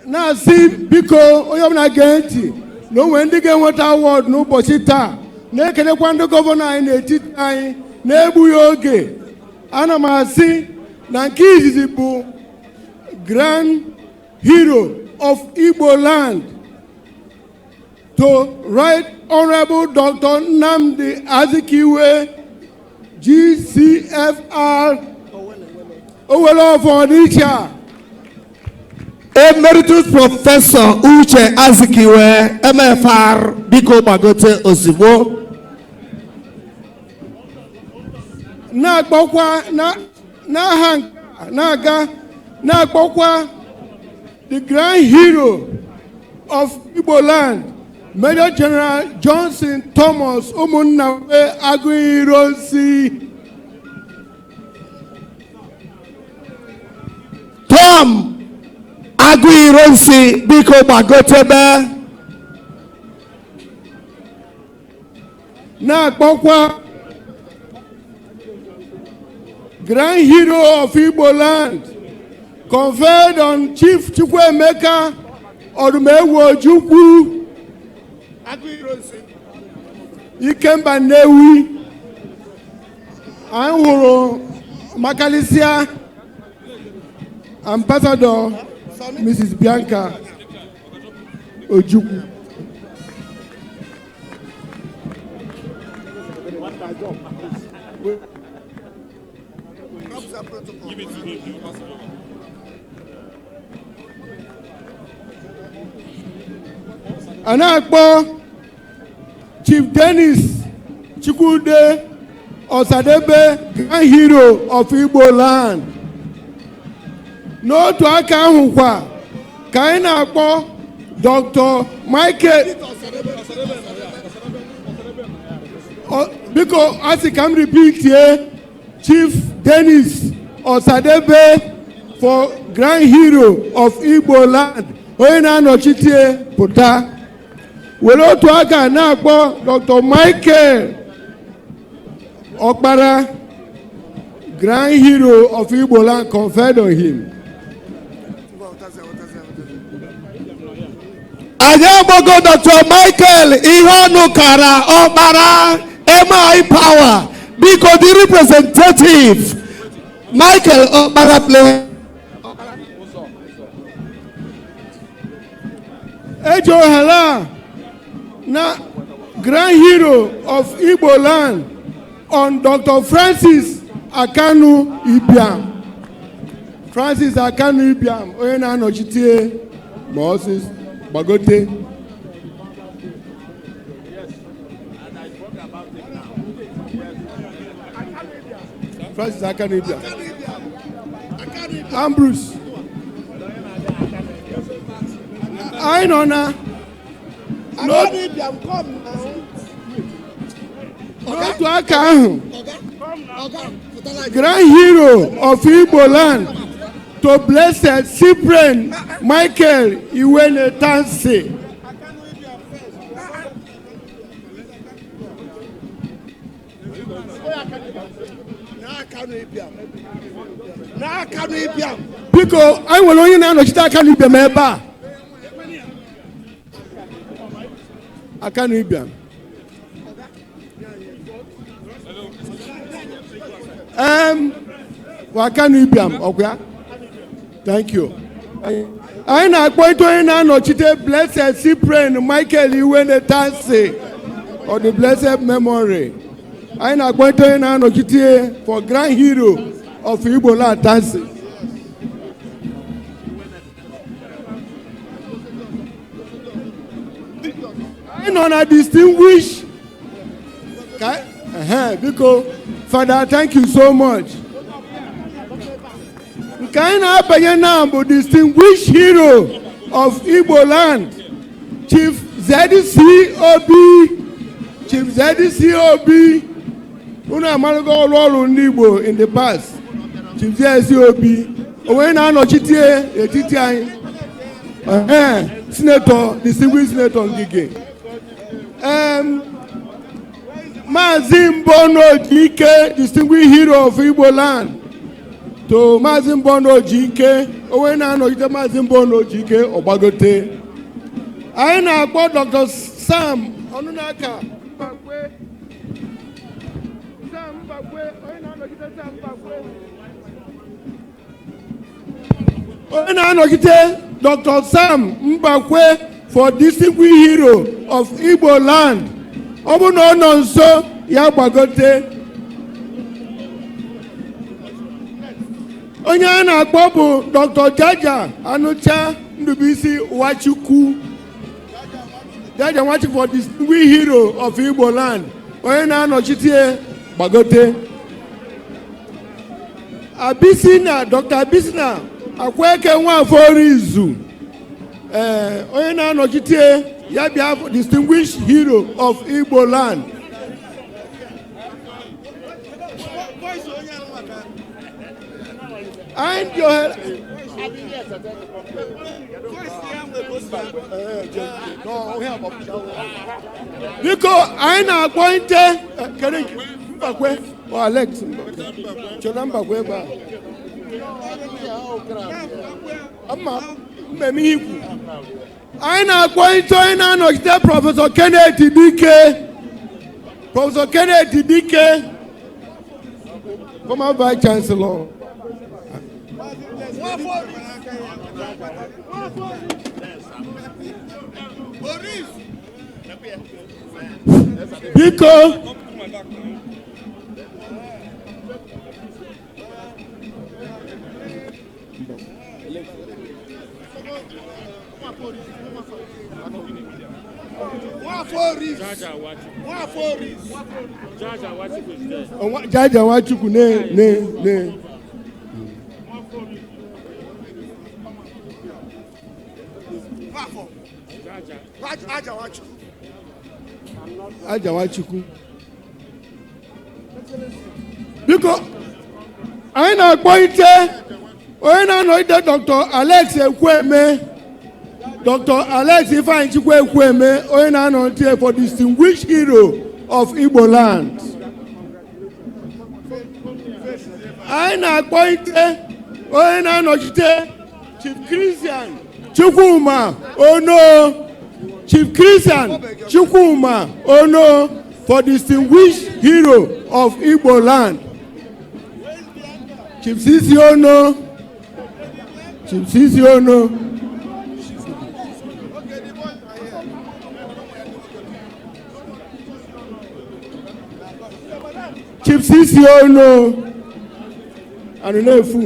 Na-asị, biko, onye ọbụla gee ntị na o nwere ndị ga-enweta award n'ụbọchị taa. Na-ekelekwa ndị governor anyị n'etiti anyị. Na-egbughị oge, ana m asị na nke izizi bụ Grand Hero of Igbo Land to Right Honorable Dr. Nnamdi Azikiwe, GCFR, Owelle of Onitsha. Emeritus Professor Uche Azikiwe, MFR, biko gbagote ozugbo. Na-akpọkwa n'aha nke a, na-aga na-akpọkwa the Grand Hero of Igbo Land, Major General Johnson Thomas Ụmụnnawe Agụironsi. Tom Agụironsi, biko gbagotebe. Na-akpọkwa Grand Hero of Igbo Land conferred on Chief Chukwuemeka Odumegwu Ojukwu, Ikemba Nnewi. Anyị hụrụ makalisia Ambassador Mrs. Bianca Ojukwu. A na-akpọ Chief Dennis Chukwude Osadebe, Grand Hero of Igbo Land. N'otu aka ahụ kwa ka anyị na-akpọ Dr. Michael. Biko, a sị ka m repeatie: Chief Dennis Osadebe for Grand Hero of Igbo Land. Onye na-anọchite pụta. Were otu aka na-akpọ Dr. Michael Okpara, Grand Hero of Igbo Land conferred on him. Anyị agbago Dr. Michael ihe ọnụ kara Ọkpara, MI Power. Biko, the representative Michael Ọkpara play. Eji ohere a na Grand Hero of Igbo Land on Dr. Francis Akanu Ibiam. Francis Akanu Ibiam, onye na-anọchite ma ọsị gbagote. Francis Akanu Ibiam Ambrose. Anyị nọ na n'otu aka ahụ Grand Hero of Igbo Land to Blessed Cyprian Michael Iwene Tansi. Biko, anyị nwere onye na-anọchite Akanu Ibiam ebe a? Akanu Ibiam. Akanu Ibiam, ọkwa ya? Thank you. Anyị na-akpọ onye na-anọchite Blessed Cyprian Michael Iwene Tansi of the blessed memory. Anyị na-akpọ onye na-anọchite for Grand Hero of Igbo Land Tansi. Anyị nọ na distinguished ka biko, Father, thank you so much. Nke anyị na-abanye na bụ Distinguished Hero of Igbo Land, Chief ZC Obi. Chief ZC Obi, unu amarụgo ọrụ ọrụ ndị Igbo in the past. Chief ZC Obi, onwe na-anọchite etiti anyị? Senator, distinguished Senator Ngige. Maazị Mbonu Ojike, Distinguished Hero of Igbo Land. To Maazị Mbọnụ Ojike, onye na-anọchite Maazị Mbọnụ Ojike, ọgbagote. Anyị na-akpọ Dr. Sam Ọnụnaka Mbakwe. Sam Mbakwe, onye na-anọchite Sam Mbakwe, onye na-anọchite Dr. Sam Mbakwe for distinguished hero of Igbo land, ọ bụrụ na ọ nọ nso, ya gbagote. Onye a na-akpọ bụ Dr. Jaja Anụcha Ndubuisi Nwachukwu. Jaja Nwachukwu for distinguished hero of Igbo land, onye na-anọchite, gbagote. Abisina, Dr. Abisina Akweke Nwafọ Orizu, ee, onye na-anọchite ya bịa, distinguished hero of Igbo land. Anyị dị ohere. Biko, anyị na-akpọ nte. Kedu nke Mbakwe? Ọ Alex Mbakwe chọrọ Mbakwe ebe a mma mmemme ihe ikwu. Anyị na-akpọ nte onye na-anọchite Professor Kenneth Dike, Professor Kenneth Dike, former vice chancellor. Biko, Jaja Nwachukwu is there. Jaja Nwachukwu ne ne ne. Jaja. Aja Nwachukwu. Biko, anyị na-akpọ ite onye na-anọgide Dr. Alex Ekwueme, Dr. Alex Ifeanyi Chukwu Ekwueme, onye na-anọchite for distinguished hero of Igbo land. Anyị na-akpọ ite onye na-anọchite Chief Christian Chukwuma Ono, Chief Christian Chukwuma Ono for distinguished hero of Igbo land. Chief Sisi Ono, Chief Sisi Ono. Chief Sisi Ono Anunefu.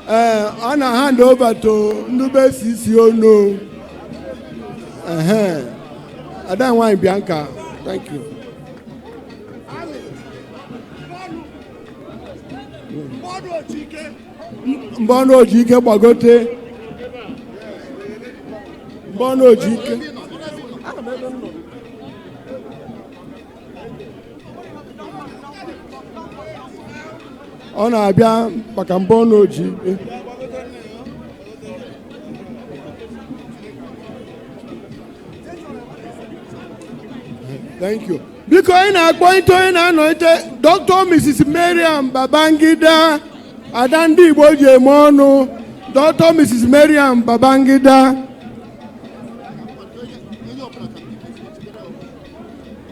A na hand over to Ndube Sisi Ono. Ada nwanyị Bianca, thank you. Mbọnụ Ojike, gbagote. Mbọnụ Ojike. Ọ na-abịa maka mbọnụ Ojike. Thank you. Biko, anyị na-akpọ ite onye na-anọchite Dr. Mrs. Mariam Babangida, ada ndị Igbo ji eme ọnụ, Dr. Mrs. Mariam Babangida.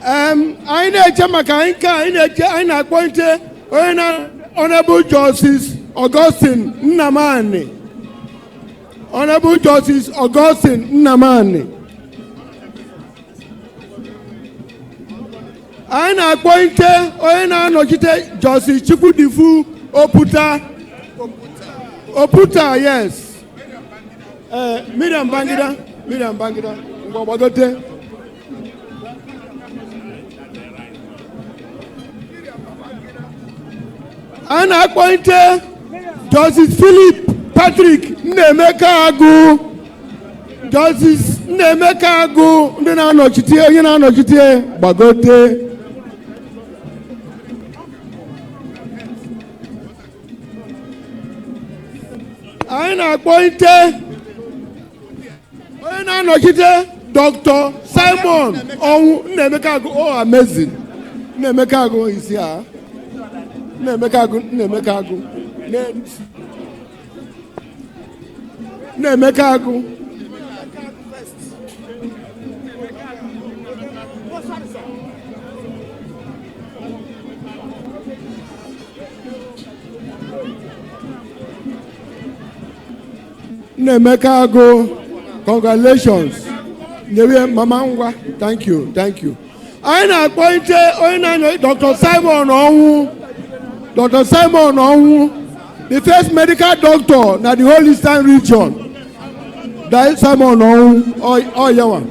Anyị na-eche maka nke a, anyị na-eche, anyị na-akpọ ite onye na Honorable Justice Augustine Nnamani. Honorable Justice Augustine Nnamani. Anyị na-akpọ ite onye na-anọchite Justice Chukwudifu Oputa. Oputa, yes. Miriam Bangida, Miriam Bangida, ngwa, gbagote. Anyị na-akpọ ite Justice Philip Patrick Nnaemeka Agụ. Justice Nnaemeka Agụ, ndị na-anọchite, onye na-anọchite, gbagote. Anyị Anyị na-akpọlite onye na-anọchite Dr. Simon Ọnwụ Nnaemeka Agụ. Oh, amazing. Nnaemeka Agụ isi a. Nnaemeka Agụ, Nnaemeka Agụ. Nnaemeka Agụ. Nnaemeka Agụ, congratulations. Nyewe mama ngwa, thank you, thank you. Anyị na-akpọlite onye na-anọ Dr. Simon Ọnwụ, Dr. Simon Ọnwụ, the first medical doctor na the whole Eastern Region. Dr. Simon Ọnwụ, ọ yawa.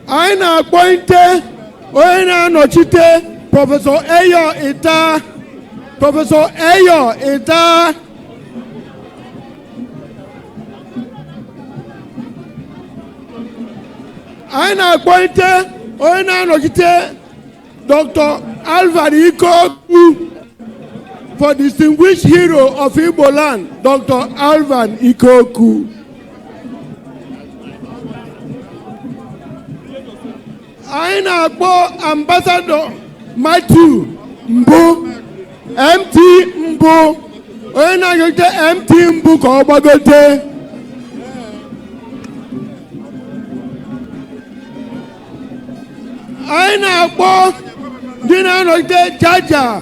Anyị na-akpọlite onye na-anọchite Professor Eyo Ita, Professor Eyo Ita. Anyị na-akpọlite onye na-anọchite Dr. Alvan Ikoku for Distinguished Hero of Igbo Land, Dr. Alvan Ikoku. Anyị na-akpọ Ambassador Matthew Mbụ, MT Mbụ, onye na-anọchite MT Mbụ ka ọ gbagote. Anyị na-akpọ ndị na-anọchite Jaja,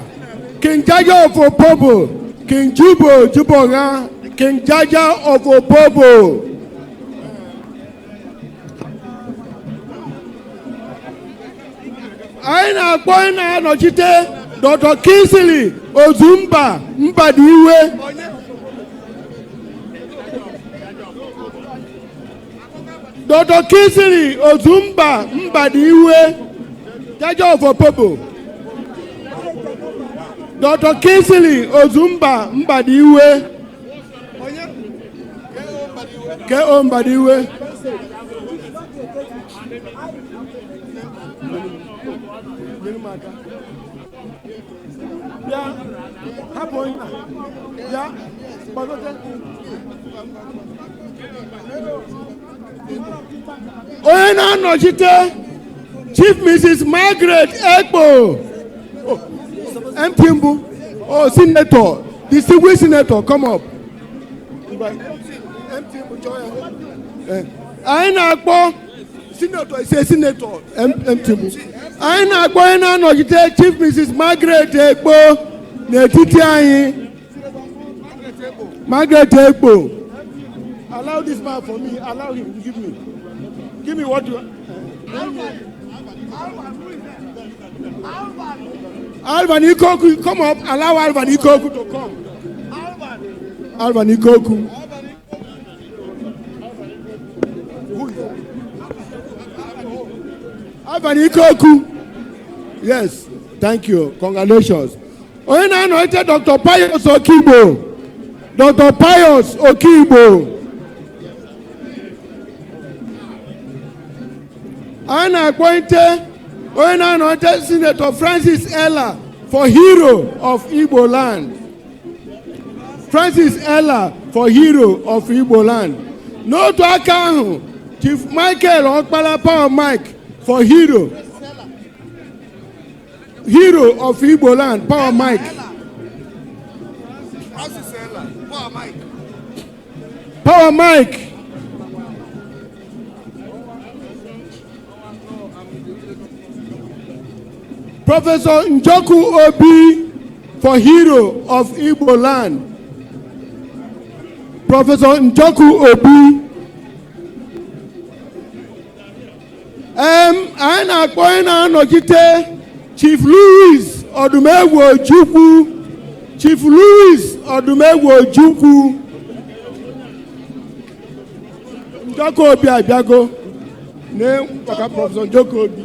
King Jaja of Opobo, King Jubo Juboga, King Jaja of Opobo. Anyị na-akpọ onye na-anọchite Dr. Kingsley Ozumba Mbadiwe. Dr. Kingsley Ozumba Mbadiwe, Jaja of Opobo. Dr. Kingsley Ozumba Mbadiwe. K.O. Mbadiwe. Bịa, hapụ onye a. Bịa, gbagote. Onye na-anọchite Chief Mrs. Margaret Ekpo, oh, MT Mbụ, oh, Senator, distinguished Senator, come up. MT Mbụ, chọọ ya. Anyị na-akpọ Senator, ise Senator, MT Mbụ. Anyị na-akpọ onye na-anọchite Chief Mrs. Margaret Ekpo n'etiti anyị. Margaret Ekpo. Allow this man for me. Allow him. Give me. Give me what you. Alvan Ikoku, come up. Allow Alvan Ikoku to come. Alvan Ikoku. Who is that? Alvan Ikoku. Yes, thank you. Congratulations. Onye na-anọchite Dr. Pius Okigbo. Dr. Pius Okigbo. A na-akpọlite onye na-anọchite Senator Francis Ella for Hero of Igbo Land. Francis Ella for Hero of Igbo Land. N'otu aka ahụ, Chief Michael Okpala, Power Mike, for Hero. Hero of Igbo Land, Power Mike. Francis Ella, Power Mike. Power Mike. Professor Njoku Obi for Hero of Igbo Land. Professor Njoku Obi. Anyị na-akpọ onye na-anọchite Chief Louis Odumegwu Ojukwu. Chief Louis Odumegwu Ojukwu. Njoku Obi abịago. Na maka Professor Njoku Obi.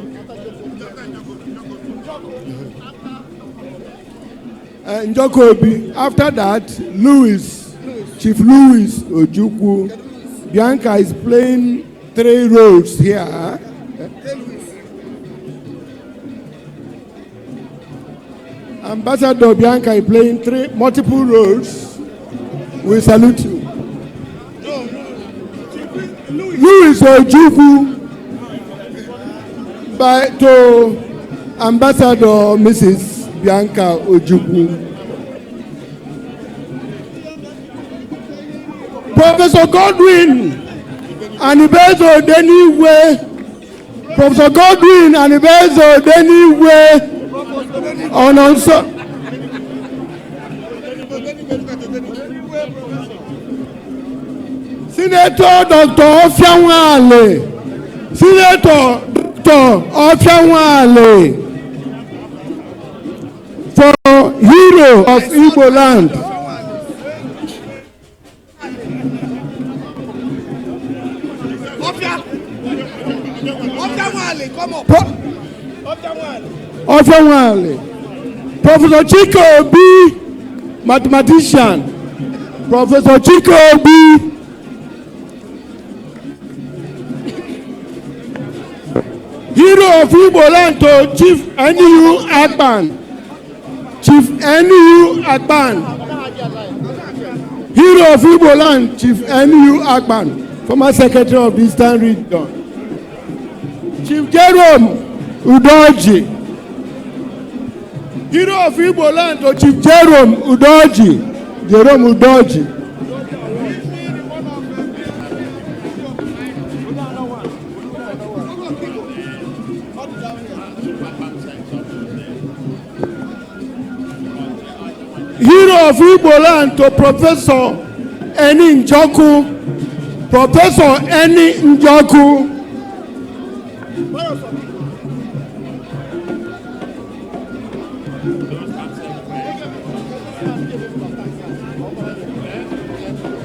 Njoku Obi. After that, Louis, Chief Louis Ojukwu. Bianca is playing three roles here. Ambassador Bianca is playing three multiple roles. We salute you. Louis Ojukwu by to Ambassador Mrs. Bianca Ojukwu. Professor Godwin Anibezo Odenigwe. Professor Godwin Anibezo Odenigwe Ọ̀nà. Senator Dr. Ofianwale. Senator Dr. Ofianwale for Hero of Igbo Land. Ofia. Ofia Nwale, come up. Ofia Nwale. Ofianwale. Professor Chike Obi, mathematician. Professor Chike Obi. Hero of Igbo Land to Chief NU Akpan. Chief NU Akpan. Hero of Igbo Land, Chief NU Akpan, former secretary of the Eastern Region. Chief Jerome Udoji. Hero of Igbo Land to Chief Jerome Udoji. Jerome Udoji. Hero of Igbo Land to Professor Eni Njoku. Professor Eni Njoku.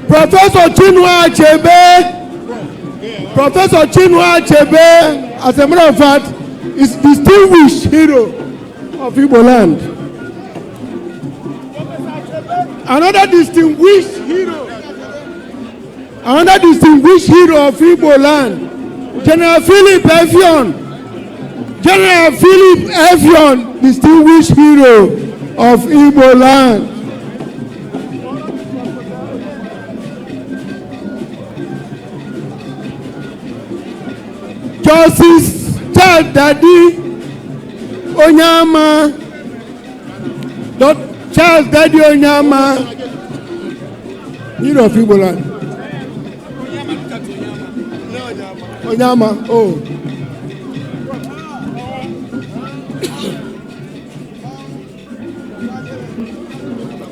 Professor Chinua Achebe. Professor Chinua Achebe, as a matter of fact, is distinguished hero of Igbo Land. Another distinguished hero, another distinguished hero of Igbo Land, General Philip Effiong. General Philip Effiong, distinguished hero of Igbo Land. Justice Charles Daddy Onyama, Charles Daddy Onyama, hero of Igbo Land. Onyama, oh.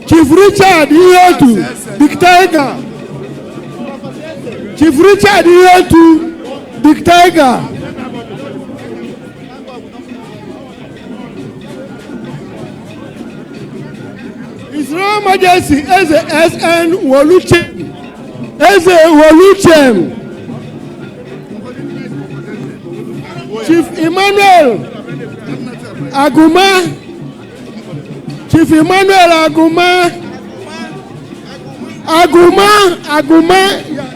Chief Richard Ihetu, Big Tiger. Chief Richard Ihetu, Big Tiger. His Royal Majesty Eze S.N. Woluchem. Eze Woluchem. Chief Emmanuel Aguma. Chief Emmanuel Aguma. Aguma, Aguma.